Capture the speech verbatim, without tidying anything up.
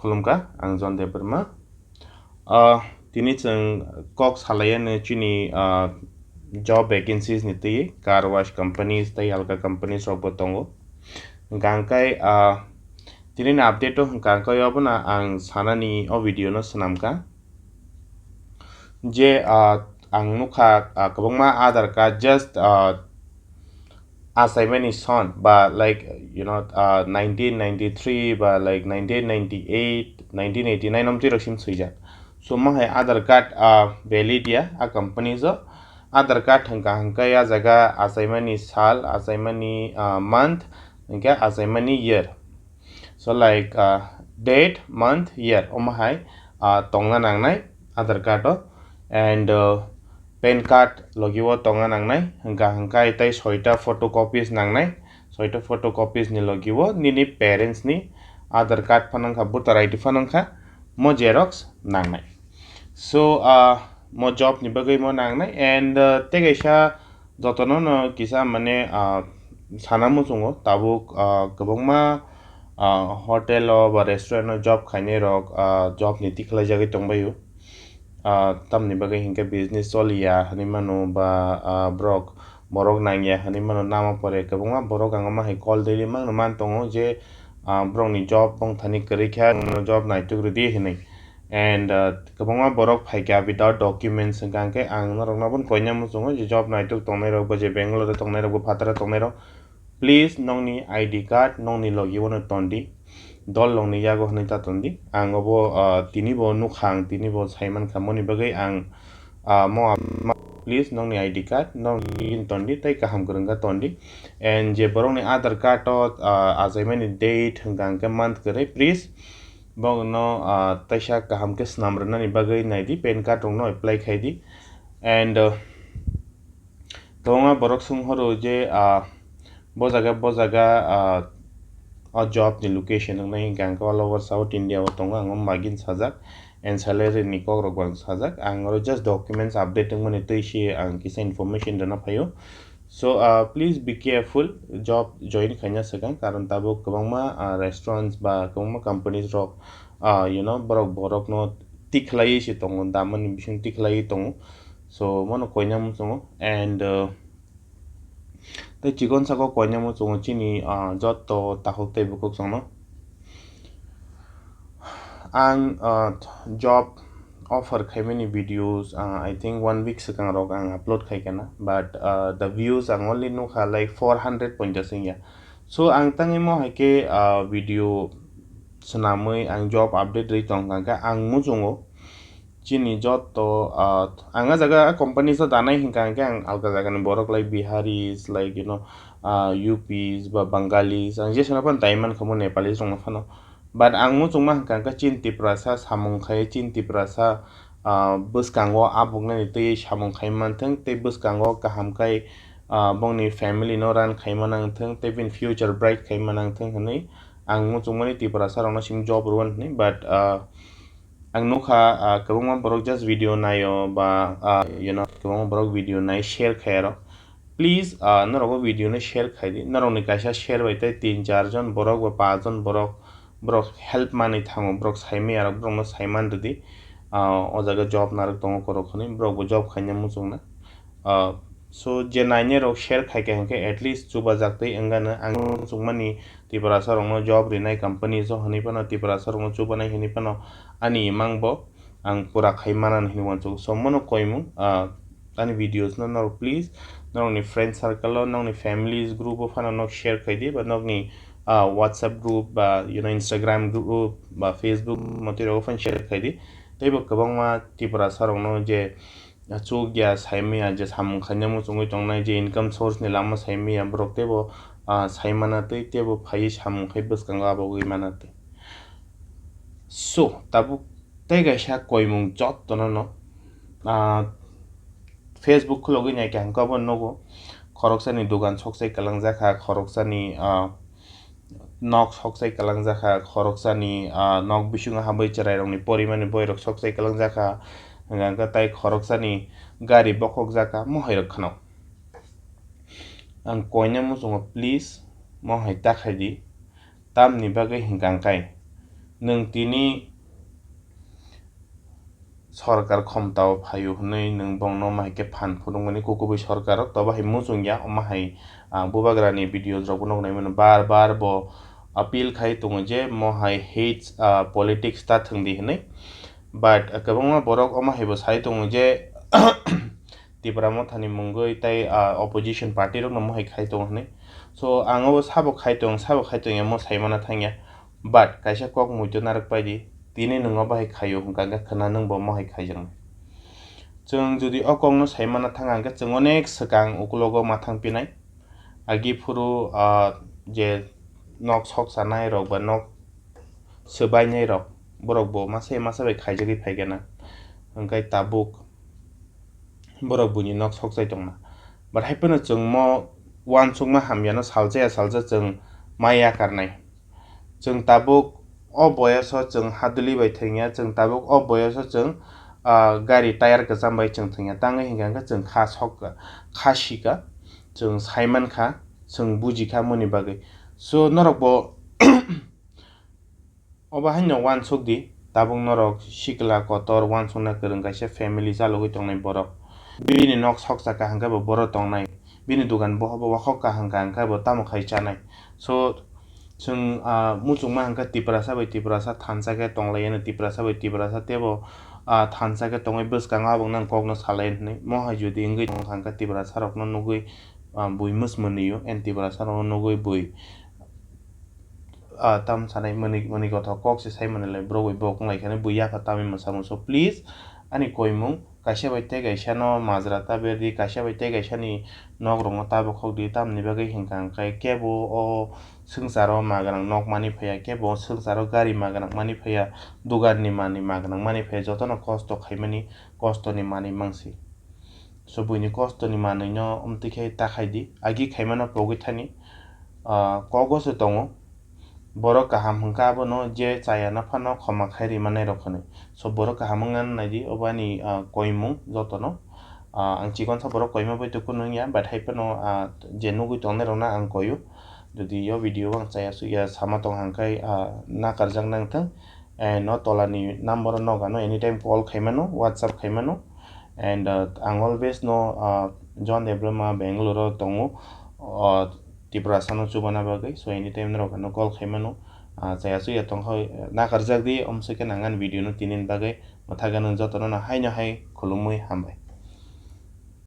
Khulumkha, ang John Debbarma. Ah, tini chwng kok salaiya no chini, ah, job vacancies ni twi car wash companies tei alka companies rok bo tongo. Hwnkha hwnkhe, ah, tini ni update o hwnkha hwnkhe obono ang sanani o video no swnamkha. Je, ah, ang nukha, ah, kwbangma Aadhaar card just, ah, achaimani son ba, like, you know, ah, nineteen ninety-three ba, like, nineteen ninety-eight, nineteen eighty-nine omtwi rok sim swijak. So, mo hai Aadhaar card, ah, valid ya, a companies o Aadhaar card hwnkha hwnkhe a jaga achaimani sal, achaimani, ah, month, hwnkhe achaimani year. So, like, uh, date, month, year, omo hai, uh, tongna nangnai Aadhaar card o, and, uh, pan card logi o tongna nangnai, hwnkha hwnkhe tei soita photocopies nangnai, soita photocopies ni logi o nini parents ni Aadhaar card phano wngkha, voter I D phano wngkha, mo xerox nangnai. So, uh, mo job ni bagwi mo nangnai, and, uh, tei kaisa jotono no kisa mane, ah, sana muchungo tabuk, ah, kwbangma, ah, hotel o ba restaurant o job khainai rok, ah, job ni tikhlai jagwi tongbaio. Ah, tamni bagwi hinkhe business choliya hinwi mano ba, ah, borok, borok nangya hinwi mano, nama pore kwbangma borok ang omo hai call daily mangno man tongo je, ah, borokni job bongthani kwrwi kha, job naituk rwdi hinwi. And, uh, kwbangma borok phaikha without documents, hwnkha hwnkhe ang norokno abono koina muchungo je job naituk tongnairok bo, je Bangalore o tongnairok bo, phataro tongnairok, please nokni I D card nokni logi o no tondi, dol rokni yago hinwi ta tondi. Ang obo, uh, tini bo nukha, ang tini bo saimankha, moni bagwi ang, uh, mo, please nokni I D card nokni tondi tei kaham kwrwngkha tondi. And je borokni Aadhaar card o, uh, achaimani date hwnkha hwnkhe month kwrwi, please Bono, ah, taisa kaham khe swnam rwnani bagwi nai di, pan card rokno apply khai di. And, ah, kwbangma borok swng horo je, ah, bo jaga, bo jaga, ah, o job ni location wngnai hwnkhe ang khe all over South India o tongo, ang o magin sajak, and salary ni kok rok bo ang sajak. Ang oro just documents update wngmani twi se ang kisa information rwna phaio. So, uh, please be careful job join khaina swkang, karon tabuk kwbangma, uh, restaurants ba kwbangma companies rok, uh, you know, borok borokno tikhlaiwi se tongo, damani bising tikhlaiwi tongo. So, mono koina muchungo, and, uh, tei chikon saka koina muchungo chini, uh, joto takhuk tei bukhuk chwngno. Ang, uh, job offer khaimani videos, uh, I think one week swkang rok ang upload khai kana, but, uh, the views ang only nukha like four hundred ponchas wngya. So ang tangwi mo hai khe, uh, video swnamwi ang job update rwi tong kha, ang muchungo chini joto, uh, ang a jaga company sa danai hinkha hwnkhe ang alka jagani borok like Biharis, like, you know, uh, U Ps ba Bangalis, ang jesano phano daiman kha mo Nepalis rokno phano. But ang muchungma hwnkha hwnkhe chini Tiprasa samung khai, chini Tiprasa, ah, bwskango abuknani twi samung khai manthwng tei bwskango kaham khai, ah, bongni family no run khai manangthwng tei bini future bright khai manangthwng hinwi ang muchungmani Tiprasa rokno simi job rwani hinwi. But, ah, ang nukha, ah, kwbangma borok just video naio ba, ah, you know, kwbangma borok video nai share khai aro. Please, ah, norok o video no share khai di. Norokni kaisa share bai tei tin char jon borok ba paanch jon borok, borok help manwi thango, borok saimaya rok, borokno saiman rwdi. Ah, o jaga job narwk tongo korok hwnwi, borok bo job khaina muchungna. Ah, so je nainai rok share khai kha hinkhe at least chubajak tei wngano ang muchungmani Tiprasa rokno job rinai company so hwnwi phano Tiprasa rokno chubanai hwnwi phano ani imang bo ang pura khai manani hinwi uansukha. So mono koimung, ah, ani videos no norok please norokni friend circle o, nokni families group o phano nok share khai di ba nokni, ah, WhatsApp group ba, you know, Instagram group ba Facebook motwi rogo phano share khai di. Tei bo kwbangma Tiprasa rokno je chuk ya, saimaya je samung khaina muchungwi tongnai, je income source ni lama saimaya borok teibo, ah, saimana tei teibo phaiwi samung khai bwskango abogwi mana tei. So, tabuk tei kaisa koimung jotono no, ah, Facebook khulogwi naikha hwnkhe abo nugo. Khoroksani dogan soksai kwlangjakha, khoroksani, ah, nok soksai kwlangjakha, khoroksani, ah, nok bisingo habwi chwrairokni porimani boirok soksai kwlangjakha, hwnkha hwnkhe tai khoroksani gari bokhokjakha, mohairok kheno. Ang koina muchungo, please, mohai ta khai di. Tamni bagwi hwnkha hwnkhe nwng tini sorkar khomtao phaio hwnwi nwng bongno omo hai khe phan phunukmani, kukubui sorkar rok tobo hai muchung ya, omo hai, ah, bubagrani videos rok bo nuknai mano, bar bar bo appeal khai tongo je mo hai hate, ah, politics ta thwng di hwnwi, but, ah, kwbangma borok omo hai bo sai tongo je Tipra Mothani mungwi tei, ah, opposition party rokno mohai khai tongo hwnwi. So, ang obo sabo khai tong, sabo khai tong ya, mo sai mana thang ya. But kaisa kok muitu narwk pai di, tini nwng obo hai khaio hwnkha hwnkhe khwna nwng bo mohai khaijaknai. Chwng jodi o kokno sai mana thang hwnkhe chwng onek swkang ukulogo ma thang pinai. Agi phuru, ah, je nok sok chanai rok ba nok swbainai rok, borok bo masa masa bai khaijagwi phaikhe na, hwnkhe tabuk borok buini nok sokchai tongna. But hai phano chwng mo uansukma hamyano salsa ya salsa chwng ma yakarnai. Chwng tabuk o boyoso chwng hadwli bai thwngya, chwng tabuk o boyoso chwng, ah, gari tyre kwcham bai chwng thwngya. Tangwi hinkha hwnkhe chwng kha sokha, kha sikha, chwng saimankha, chwng bujikha moni bagwi. So norok bo Obo haino uansuk di, tabuk norok sikla kotor uansukna kwrwng kaisa family chalogwi tongnai borok. Bini nok soksa kaham khe bo borok tongnai, bini dugan bohobo wakhok kaham kaham khe bo tamo khai chanai. So, chwng, ah, muchungma hwnkha Tiprasa bai Tiprasa thansa khe tonglaiyano, Tiprasa bai Tiprasa teibo, ah, thansa khe tongwi bwskango aboni kokno salai hwnwi. Mohai jodi wngwi tongkha hwnkha Tiprasa rokno nugwi, ah, bui mwsmwnwi o, and Tiprasa rokno nugwi bui ah, tam sanai mwnwi, mwnwi kothok kok se sai mwnwi lai, borok bai bok wng lai khe bui yapha tamwi mwsa mwnwi. So, please, ani koimung kaisa bai tei kaisa no majra ta ber di, kaisa bai tei kaisa ni nok rok no ta bokhok di, tamni bagwi hinkha hwnkhe kebo o swngcharo ma gwnang nok mani phaiya, kebo o swngcharo gari ma gwnang mani phaiya, dugan ni manwi ma gwnang mani phaiya, jotono kosto khaimani kosto ni manwi mangsi. So, buini kosto ni manwi no omtwi khe ta khai di, agi khaimano pogwi thani, ah, kogo se tongo. Borok kaham hwnkha abono je chaya no phano khoma khai ri manai rok hwnwi. So, borok kaham wngna nai di, obo ani, ah, koimung jotono. Ah, ang chikon sa borok koima bai to kunu wngya, but hai phano, ah, je nugwi tongnai rok no ang koio. Jodi yo video o ang chaya suya sama tong hwnkhe, ah, nakarjak nang thung. And no tola ni number o nogo ano anytime call khai mano, WhatsApp khai mano. And, uh, ang always no, uh, John Debbarma Bangalore o tongo, uh, Tiprasa no chubana bagwi. So anytime norok ano call khai mano, uh, chaya chuya tongkha, nakarjak di, omsai khe nang ani video no tini ni bagwi mwthagano jotono no haino hai khulumwi hambai.